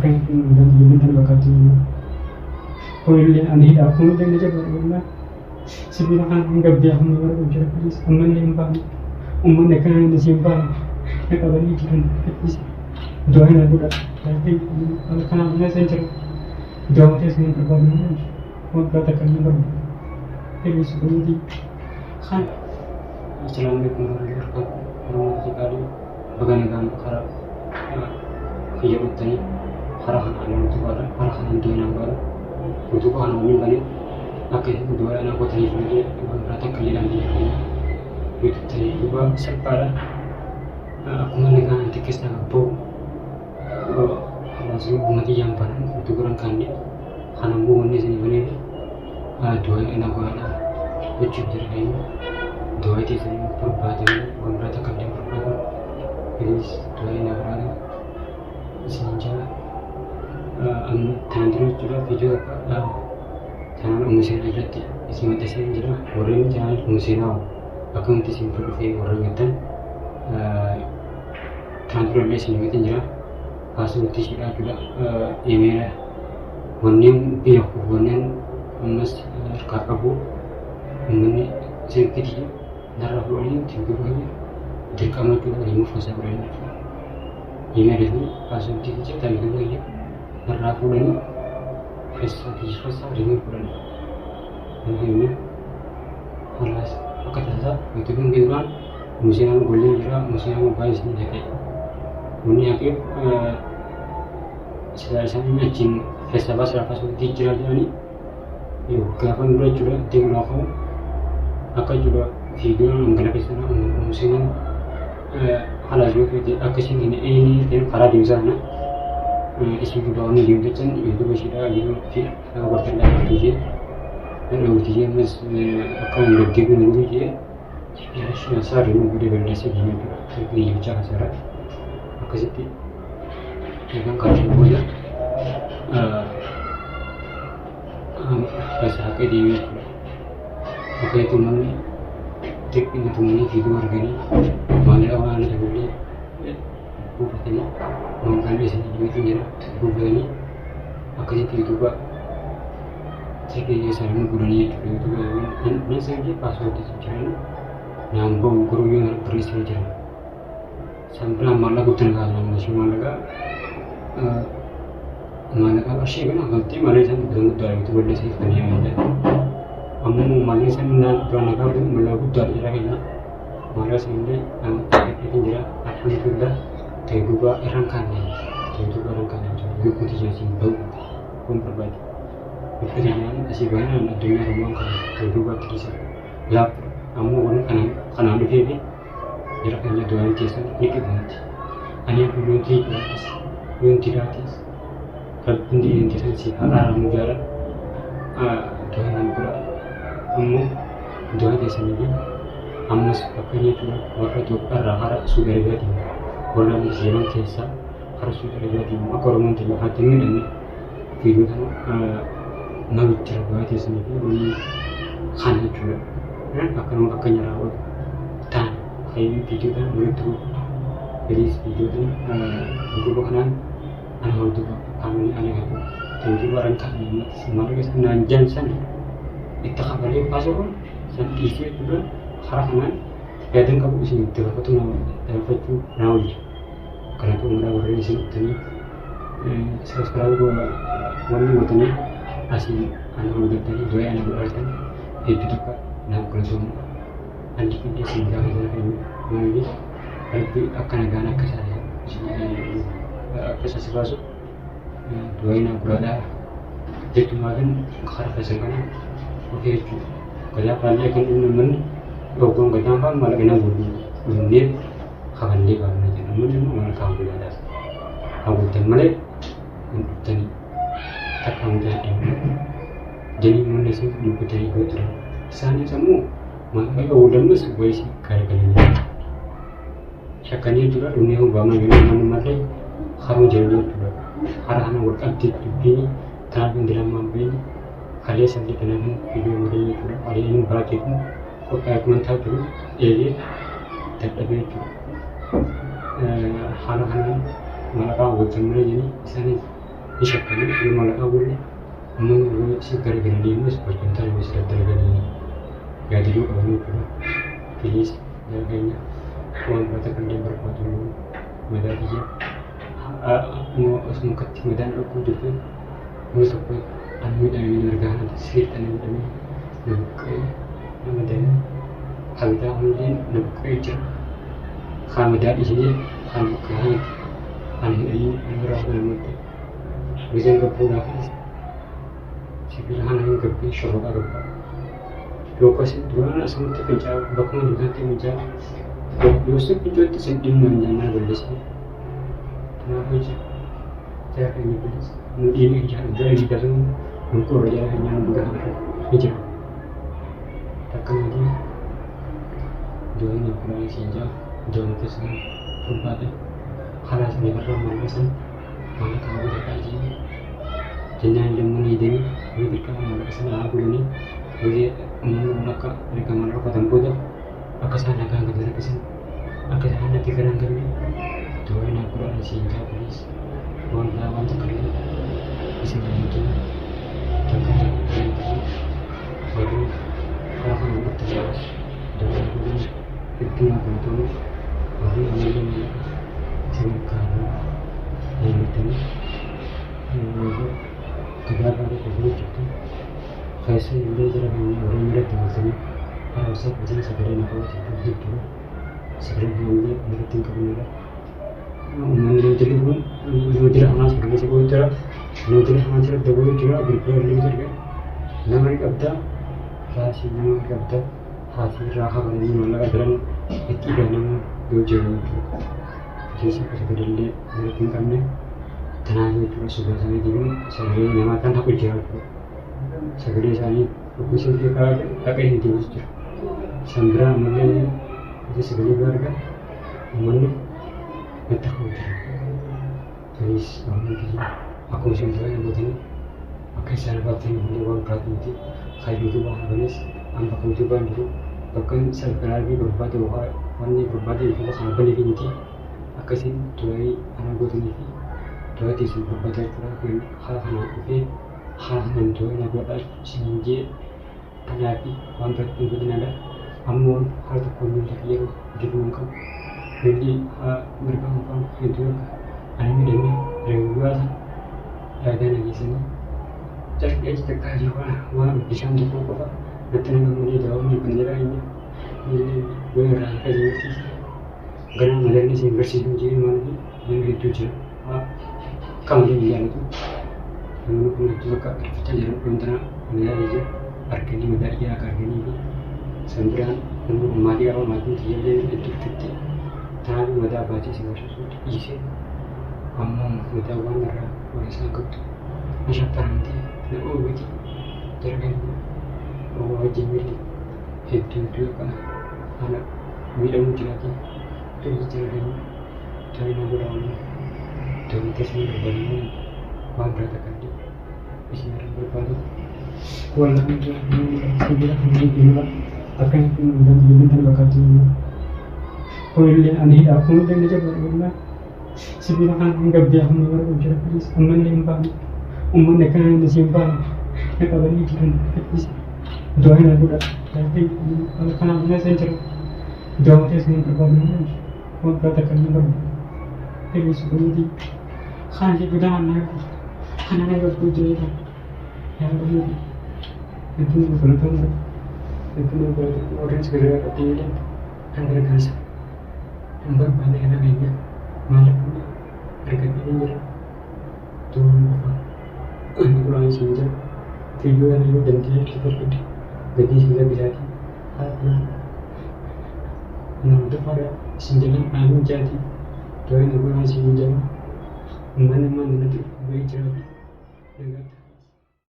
Akkanatti muudatu ijoolleen tana fakkaattu. Kunillee ani hidhaa kunillee ni jabaadha wallaahi. Sibiila kana hin gabbee hamma bara jira please ammallee hin baane. Uummanni akkana inni siin baane na qabanii jiran please. Du'aa na godha. Kanaaf na san jira. Du'aa keessa hin barbaadu. Waggaa takka hin barbaadu. Please kunuuti. Kan. Assalaamu alaikum warahmatullahi wabarakatuh. Oromoo qaalii baga nagaan karaa kiyya dhuftanii karaa kana ani utubaadha. Karaa kana du'aa godha. Utubaa kana waliin banee akka isin du'aa na gootaniif malee waan biraa takka illee dhaan biyya keenya. YouTube duuba salphaadha. Akkuma nagaan xiqqeessaa bahu kalaas lubbuma kiyyaan banan utubaraan kaanne kana immoo wanni isin baneef du'aa na godhadha jechuuf jira keenya. Du'aa keessan barbaadanii waan biraa takka illee barbaadu. Please du'aa na godhadha. Isin jira. Amma tanaan dura jechuudha viidiyoo takka chaanaal Umu Seenaa irratti isin maxxansee jira. Warreen chaanaal Umu Seenaa akkamitti isin bira dhufee warreen jettan tanaan dura illee isin himeetiin jira. Paaspoortii isheedha jechuudha. Imeela wanneen beeku wanneen ammas harkaa qabu uummanni silkitii narraa fuudhanii ittiin gurguranii dirqama jechuudha rimuuf keessaa godhanii jechuudha. Imeela fi paaspoortii jecha tajaajila narraa fuudhanii keessaa keessaa rimuuf godhanii. Inni halaas akka tasaa yuutuubiin duraan museenaan gollee jira museenaan baay'ee isin haqe. Wanni haqeef silaa isaan achiin keessaa baasaa paaspoortii jira jedhanii gaafa dura jechuudha deemuudhaaf ka'u akka jechuudha fiigiyoon hangala keessa museenaan halaas yoo feete akka isin hin eenye karaa deemsaa kana isin duuba wanni deemtu jechan yuutuuba isheedha yeroo fi akka gortan dhaabbattu ishee dhawuti ishee ammas akka hin gaddeebiin godhu ishee saarri nu godhee balleessee deemee jechuudha silkii bichaa kasaara akkasitti yookaan kaasee booda keessa haqee deemee jechuudha. Akkasitti uummanni xiqqina tumanii fiiguu arganii maallaqa waan dhaballee buufatanii maallaqaan isin dhiyeetiin jira buufatanii akkasitti yuutuuba silkii keessa nu godhanii jechuudha. Yuutuuba nan sirrii paaspoortii jiranii naan bahu garuu yoo barreessanii jiran. San biraan maallaqa guddina kaasna ishee maallaqa maallaqa qarshii kana galtee malee isaan dubbatan guddaadha yuutuuba illee siif kan yaa'an. Ammoo maallaqa isaan naan duraan nagaa maallaqa guddaadha jira keenya. Maallaqa isaan illee argadheetiin jira alhamdulillah ta'e duuba irraan kaanne ta'e duuba irraan kaanne lubbuu tiyya asiin bahu kun barbaade. Lubbuu tiyyaan asii baanaan addunyaa romaan kana ta'e duuba itti dhiisa. Laaftu ammoo wanni kanaan dhufee fi jara keenya du'aan keessan ni qibamti. Ani yoon jiraadhis yoon jiraatis rabbiin diineen keessan siif haa araaramu jaala du'aan nan godha. Ammoo du'aa keessanii fi ammas fakkeenya jechuudha warra Itoophiyaa irraa hara Suudi Arabiyaatiin warra ammas Yemen keessaa hara Suudi Arabiyaatiin akka Oromoon teenya kanatti hin miidhamne viidiyoo kana malu jira du'aa keessanii fi wanni kana jechuudha. Akka nama fakkeenya raawwatu ta'an fayyadamni viidiyoo kana walitti godhu. Please viidiyoo kana duuba kanaan ana hordofa kaamilii ana gahu. Duuba irraan kaa'ame maallaqa isaan naan jedhan san itti kafalee baasuun san dhiisee jechuudha karaa kanaan yaadan qabu isin dabarfatu dabarfachuu naa wayya. Kanaafuu maraa warreen isin dhuftanii subscribe wanni gootanii asii ana hordoftanii du'aa ana godhaartan hedduu takka naaf galatooma. Ani illee isin gaafatan keenya maaliif rabbi akka nagaan akka akka isa si baasu du'aa naaf godhaadhaa jechumaafin karaa keessan kana ofii jechuudha. Gadaa faallee kan dhumne manni dhoogoon gadaan faan maallaqa nama godhu dhumneef kafallee baafna jenna. Manni immoo mana kaawwilaadhaaf. Kaawwattan malee hin dhuftanii takka mucaa deemne jedhanii manni isin dubbatanii yoo turan. Isaanis ammoo maallaqa oolammas wayii garagalanii shakkanii jechuudha dhumnee hubaamaa jedhanii manni malee haroo jiranii jechuudha. Hara kana wal qabdee dubbiin kanaaf hin dirammaan beekni kaleessa illee kanaaf hin viidiyoo malee jechuudha. Ari'anii baatee kun qophaa'ee akkuma taa'u jiru eegee dadhabee jechuudha. Haala kanaan mallaqaa hojjetan malee jedhanii isaanis Ni shakkanii yoo maallaqaa guurre uummanni yoo si garagalanii immoo ispoortiin taane yoo si daddarganii yaadaduu qabanii jechuudha. Please jara keenya waan birata kan illee barbaadu madaa biyya osuma akkatti madaan dhokuu jirtu nama tokko an miidhame mirgaa kanatti sirriitti an miidhame na buqqee nama da'ee habitaa kunillee na buqqee jira. Kaa madaa dhiisee kaan buqqee kanatti an hidhanii an biraa godhamatti gizeen gabbuudhaaf sibiila kana hin gabbee shorroqaa gabbaa. Yookaas duraan asumatti fincaa bakkuma dugdaatti fincaa yoo si fincootti sin dhimma hin jennaan balleessee. Kanaafuu jara keenya bilis nu dhiibee jara gara dhiibbatu nu qorra jara keenya nu bira ni jira. Takka nuti doonii biraan siin jaa doonii keessa barbaade karaa isin irraa maallaqa maallaqa godhadhaa jee jennaan illee ni deemi ni dirqama maallaqa sana haa godhanii hojii uummanni kun akka erga maallaqa fudhatan booda akka isaan nagaan gadi rakkisan akka isaan natti gara hin galle doonii naaf godhaa siin jaa bilis waan biraa waan takka illee isin gammachiin takka warri karaa kana dhuftan doonii godhan hedduu naaf galatoomuu warri ammallee maallaqa isin harkaa eeggatanii gadaarraa tokko jirtu keessa illee jara keenya warreen irratti dabaltanii karaa wasaaf bitan sagalee na qabatu hedduu sagalee kanallee irratti hin qabnedha. Uummanni jilli kun nama jira hamaa sagalee si godhu jira nama jira hamaa jira dabaluu jira bilbila illee jira nama ni qabda haasii nama ni qabda haasii irraa kabalanii maallaqa jiran itti idaanamuu yoo jiru jechuudha. Keessa akka sagalee irratti hin qabne tanaaf jechuudha sodaa isaaniitiin sagalee namaa kan haqu jira jechuudha. Sagalee isaanii dhukkubsee fi karaa dhaqee hin deebisu jira. San biraa ammallee ija sagalee biraa argan uummanni natti haqu jira. Please Oromoo kiyya akkuma isin du'aa gootanii akka isaan baaftanii malee waan biraati miti. Kan yuutuubaa hafanis an bakka yuutuubaan jiru bakka sabskiraabii barbaade wanni barbaade yuutuuba kana banee fi miti akka isin du'aa ana gootanii fi du'aa teessan barbaada jechuudha. Haala kanaan dhufee haala kanaan du'aa na godhaa isin jee kanaa fi waan biraatti hin godhinaadha. Ammoo haala tokkoon miilla kiyya dibuu hin qabu. Miilli mirga hin hedduu akka ani miidhamee reewwaa yaadaa nageessanii carqee achi takkaa jiru kana waan bishaan tokko qofa natti nama malee daawwamni kun jedhaa inni miilli yoo irraa akka isin barsiise ganaa madalli isin barsiisu jee maaliif nama hedduu jira akka malee hin jaallatu namni kun hedduu akka rifachaa jiran wanta madaa ija arganii madaa ija akka arganii fi san biraan namni kun maatii qaba maatiin kiyyallee hedduu rifatti tanaaf madaa baatee isin barsiisuu dhiise ammoo madaa waan irraa warra isaan qabdu na shaffaramtee na oowwiti jara keenya oowwaa wajjin miilli hedduu hedduu akka haala miidhamuu jiraate please jara keenya tola na godhaa ammoo doonii teessuma barbaadu waan biraa takka illee isin irra barbaadu. Wallaan sibiila kan akkanatti madaan biyya tan bakkaatti kunillee ani hidhaa kunillee ni jabaadha wallaan sibiila kana hin gabbee hamma bara jira please ammallee hin baane uummanni akkana inni siin baane na qabanii jiran please du'aa na godha kanaaf na san jira du'aa teessuma barbaadu waan biraa takka hin barbaadu please kunuuti kana jedhu daan na kana na gabbuu jira yaa kunuuti hedduu nu galatoomna hedduu nu galatoomna warreen sagalee qabdee jedhan kan gargaarsa hin barbaanne kana keenya maallaqa argadhee jira du'aan qofa ani quraan siin jira viidiyoo kana yoo danda'e argadhe gadii isin lakkisaatii haala kanaan na hordofaadha isin jalan aamin jaatii du'aan quraan siin jira uummanni ammaan natti bahee jiraati nagaatti.